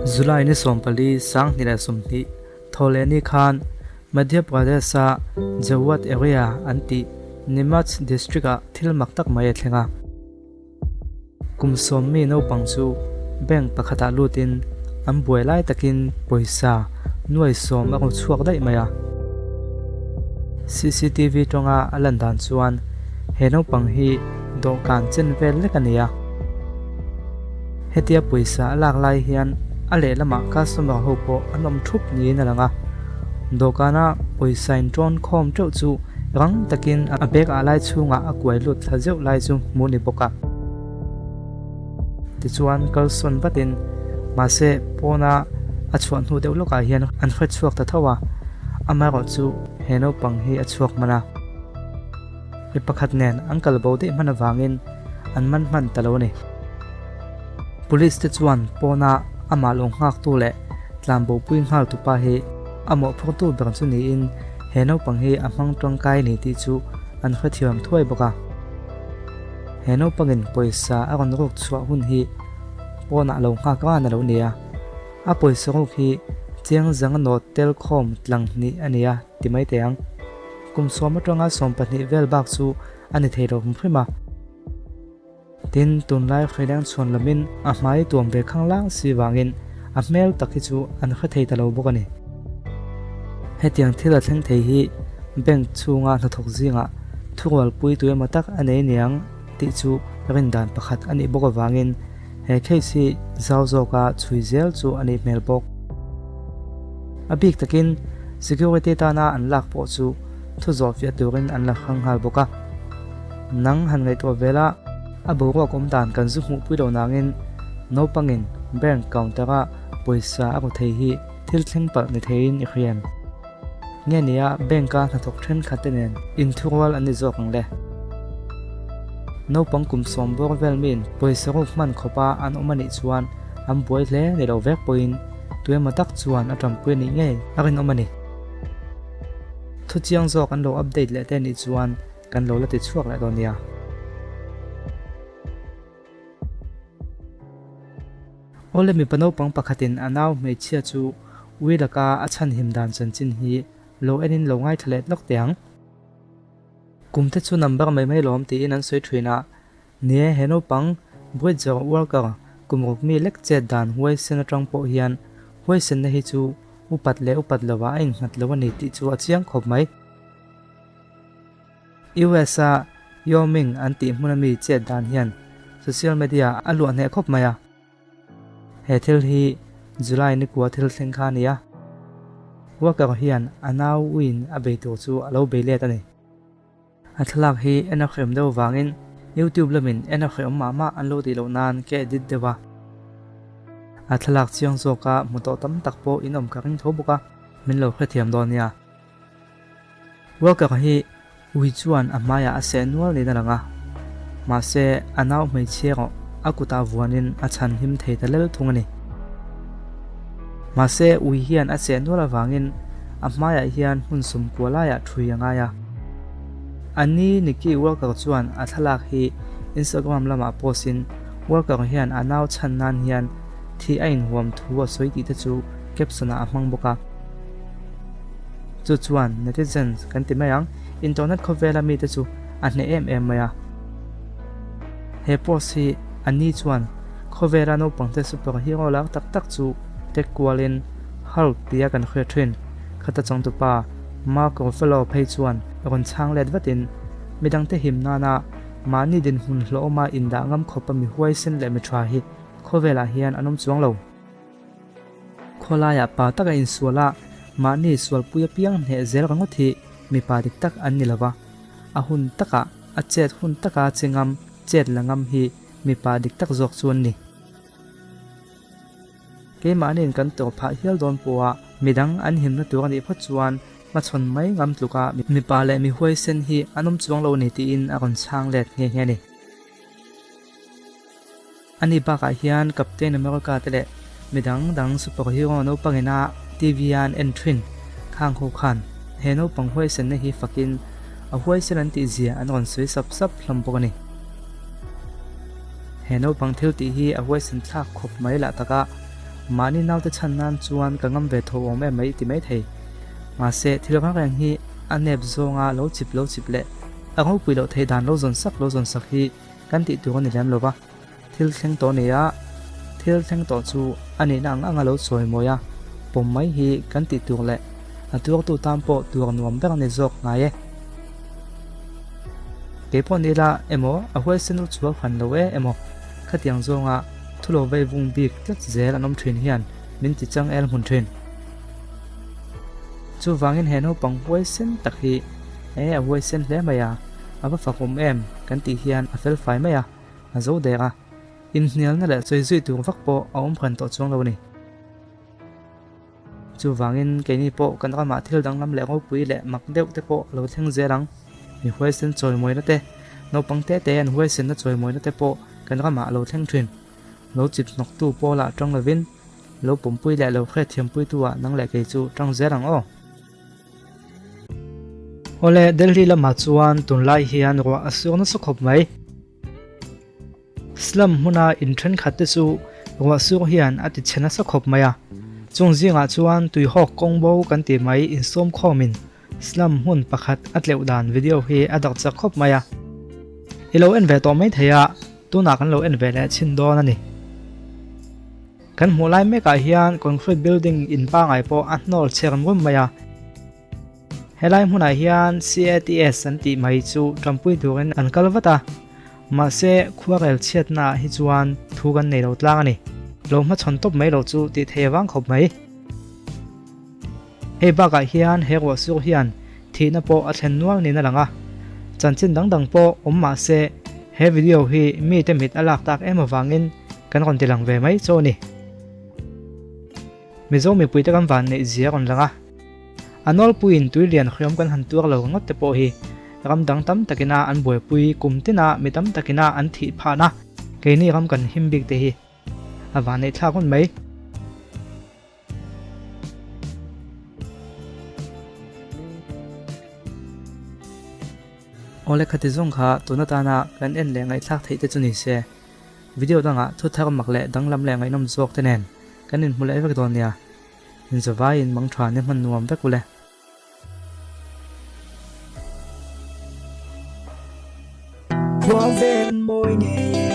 July ni 14 2020 Thawhlehni khan Madhya Pradesh-a Jawad area an tih Neemuch district-ah thil mak tak mai a thleng a. Kum sawmmi naupang chu bank pakhatah lutin an buai lai takin pawisa nuai sawm a rawn chhuak daih mai a. CCTV tawnga a lan dan chuan he naupang hi dawhkan chen vel lek a ni a. Hetia pawisa a lak lai hian a lehlamah customer ho pawh an awm thup niin a lang a. Dawhkana pawisa intawn khawm teuh chu rang takin a bag ah lai chhungah a kuai lut thla zeuh lai chu hmuh ni bawk a. Tichuan kalsawn vatin mahse pawna a chhuah hnu deuh lawkah hian an hre chhuak ta tho a, amaherawh chu he naupang hi a chhuak hman a. Mi pakhat nen an kal bo daih hman avangin an man hman ta lo a ni. Police te chuan pawna amah lo nghaktu leh tlanbopui nghal tupa hi a mawhphurtu ber chu niin he naupang hi a hmang tangkai ni tih chu an hrethiam thuai bawk a. He naupangin pawisa a rawn ruk chhuah hun hi pawnah lo nghak ran a lo ni a, a pawisa ruk hi chiang zanga nawt tel khawm tlang hnih a ni a ti mai teh ang. Kum sawm atanga 12 vel bak chu a ni thei lo hrim hrim a. Tin, tunlai hrileng chhuan lamin a hmai tuam ve khang lang si vangin a hmel tak hi chu an hre thei ta lo bawk a ni. Hetiang thil a thleng thei hi bank chhunga hnathawk zingah thurualpui tu emaw tak a nei niang tih chu rindan pakhat a nih bawk avangin he case hi zau zawka chhui zel chu a nih hmel bawk. A bik takin security tana an lak pawh chu thu zawh fiah turin an la hrang nghal bawk a. Nang han ngaihtuah vel a, a boruak awm dan kan zu hmuhpui lo nangin naupangin bank counter-a pawisa a ru thei hi thil thleng palh ni theiin i hriam. Nge nia bank-a hnathawk thenkhat te nen inthurual an ni zawk ang le. Naupang kum sawm bawr vel miin pawisa ruk hman khawpa an awm a nih chuan an buai hle ni lo vek pawhin tuemaw tak chuan a tanpui a nih ngei a rinawm a ni. Thuchiang zawk an lo update leh te nih chuan kan lo la ti chhuak leh dawn nia. Awle mipa naupang pakhatin a nau hmeichhia chu ui laka a chhanhim dan chanchin hi lo enin lo ngaithla leh lawk teh ang. Kum te chu number mai mai lawm tiin an sawi thin a, nie he naupang Bridger worker kum ruk mi lek chet dan huaisen atang pawh hian huaisenna hi chu upat leh upat lovah a innghat lo a ni tih chu a chiang khawp mai. US a Wyoming an tih hmun ami chet dan hian social media a luah hneh khawp mai a. He thil hi July ni kua thil thleng kha a ni a. Walker hian a nau uiin a bei tur chu a lo bei let a ni. A thlalak hi en a hrehawm deuh avangin YouTube lamin en a hrehawm mah mah an lo tih loh nan ka edit deuh a. A thlalak chiang zawka hmu tawh tam tak pawh in awm ka ring tho bawk a, min lo hrethiam dawn nia. Walker hi ui chuan a hmaiah a seh nual niin a lang a, mahse a nau hmeichhia erawh a kutah vuanin a chhan him thei ta lel thung a ni. Mahse ui hian a seh nual avangin a hmaiah hian hmun sum kua laiah thui a ngai a. A ni Nikki Walker chuan a thlalak hi Instagram lamah post in Walker hian a nau chhan nan hian thi a inhuam thu a sawi tih te chu caption ah a hmang bawk a. Chu chuan netizens kan ti mai ang, internet khawvela mite chu a hneh em em mai a. He post hi a ni chuan khawvela naupangte superhero lar tak tak chu tag kualin Hulk tia kan hriat thin. Khata changtupa Mark Ruffalo phei chuan rawn chhang let vatin midangte him nana mahni dinhmun hlawhawma indah ngam khawpa mi huaisen leh mi tha hi khawvelah hian an awm chuang lo. Khawlaiah pa taka insual a, mahni sualpui apiang hneh zel ringawt hi mipa dik tak an ni lova. A hun takah, a chet hun taka che ngam, chet la ngam hi mipa dik tak zawk chu an ni. Keimahniin kan tawp phah hial dawn pawha midang an himna tur a nih phawt chuan hmachhawn mai ngam tluka mipa leh mi huaisen hi an awm chuang lo a ni tiin a rawn chhang let nghe nghe a ni. Ani bakah hian Captain America te leh midang dang superhero naupang ina TV a an en thin khang ho khan he naupang huaisenna hi fakin a huaisen an tih zia an rawn sawi sap sap hlawm bawk a ni. He naupang thil tih hi a huaisen thlak khawp mai lah taka. Mahni naute chhan nan chuan ka ngam ve tho awm em mai ti mai thei. Mahse, thil reng reng hi a nep zawnga lo chip lo chip leh a ngopui loh theih dan lo zawn sak lo zawn sak hi kan tih tur a ni lem lo va. Thil thleng tawh nei a, thil thleng tawh chu a nihna ang anga lo chawi mawi a, pawm mai hi kan tih tur leh a tuartu tan pawh tur nuam ber a ni zawk ngai e. Kei pawh ni ila emaw a huaisen u chhuak hran lo e emaw khatiang zawnga thu lo vei vung bik tlat zel an awm thin hian min ti chang el hmun thin. Chuvangin he naupang huaisen tak hi e a huaisen hle mai a, a va fak awm em kan tih hian a fel fai mai a, a zo der a, inhnialna leh sawi zui tur vak pawh a awm hran tawh chuang lo a ni. Chuvangin keini pawh kan ramah thil danglam leh ropui leh mak deuh te pawh a lo thleng zel ang. Mi huaisen chawimawina te, naupang te te an huaisenna chawimawina te pawh kan ramah a lo thleng thin. Lo chip hnawktu pawlah tang lovin, lo pumpui leh lo hriatthiampuitu ah nang leh kei chu tang zel ang aw. Awle, Delhi lamah chuan tunlai hian ruah a sur nasa khawp mai. Slum hmuna in thenkhat te chu ruah sur hian a ti chhe nasa khawp mai a, chung zingah chuan tuihawk kawng bo kan tih mai insawm khawmin slum hmun pakhat a tleuh dan video hi a darh chak khawp mai a. I lo en ve tawh mai thei a, tunah kan lo en ve leh chhin dawn a ni. Kan hmuh lai mekah hian concrete building in pangai pawh a hnawl chher ngum mai a. Helai hmunah hian CATS an tih mai chu tanpui turin an kal vat a, mahse khuarel chhiatnaah hi chuan thu kan nei lo tlang a ni. Lo hmachhawn tawp mai lo chu tih theih avang khawp mai. Hei bakah hian he ruahsur hian thihna pawh a thlen nual niin a lang a, chanchin dang dang pawh awm mahse he video hi mite mit a lak tak em avangin kan rawn ti lang ve mai chu a ni. Mizo mipuite kan van neih zia a rawn lang a. A nawlpuiin tui lian hriam kan han tuar lo ngawt te pawh hi ram dang tam takina an buaipui kum tina mi tam takina an thih phahna keini ram kan him bik te hi a van neih thlak ngawt mai. Awle khati zawng kha tun atana kan en leh ngaihthlak theih te chu ni se. Video dangah thu thar mak leh danglam leh ngaihnawm zawk te nen kan inhmu leh vek dawn nia. Inzawvaiin mang tha ni hman nuam vek ule. Khua vel mawi ngei e,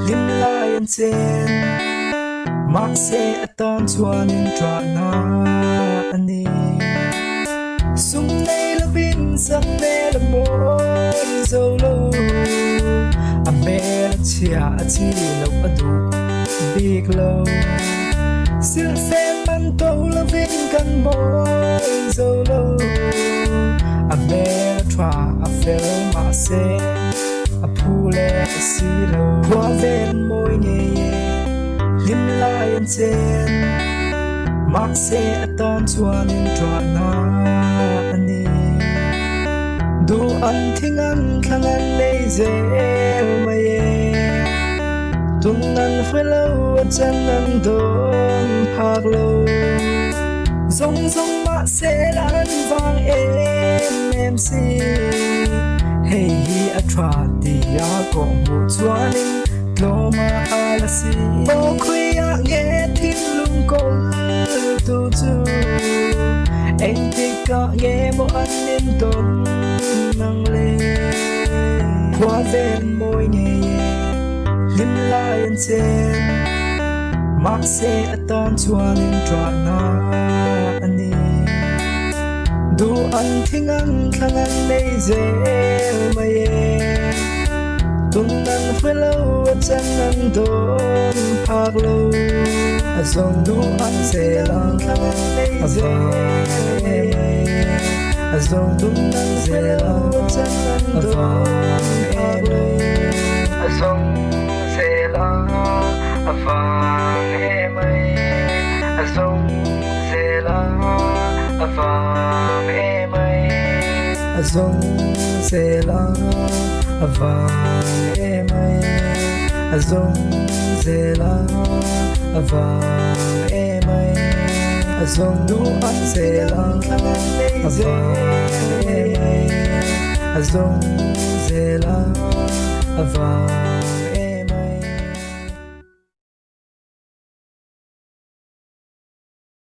hlim lai an chen. Mahse a tan chuan in ṭahna a ni. Sum nei lovin sak hmel a mawi zo lo. A hmel a chhia a chi loh a duh bik lo. Silhfen man to lovin kan mawi zo lo. A hmel a tha a fel mahse a phu leh a si lo. Khua vel mawi ngei e, hlim lai an chen. Mahse a tan chuan in ṭahna a ni. Duh an thing an thlang an nei zel mai e. Tun an hre lo a chan an dawn phak lo. Zawng zawng mahse la an vang em em si. Hei hi a tha tia kawhhmuh chuanin tlawm a ala si. Aw khawiah nge thinlung kawl tu chu engtikah nge maw an in tawn ang le. Khua vel mawi ngei e, hlim lai an chen. Mahse a tan chuan in ṭahna a ni. Duh an thing an thlang an nei zel mai e. Tun an hre lo a chan an dawn phak lo. A zawng duh an zel a, a vang em mai. A zawng tun an hre lo a chan an dawn phak lo. A zawng zel a, a vang em mai. A zawng zel a, a vang em mai. A zawng zel a, a vang em mai. A zawng zel a, a vang em mai. A zawng duh an zel a, a vang em mai. A zawng zel a, a vang.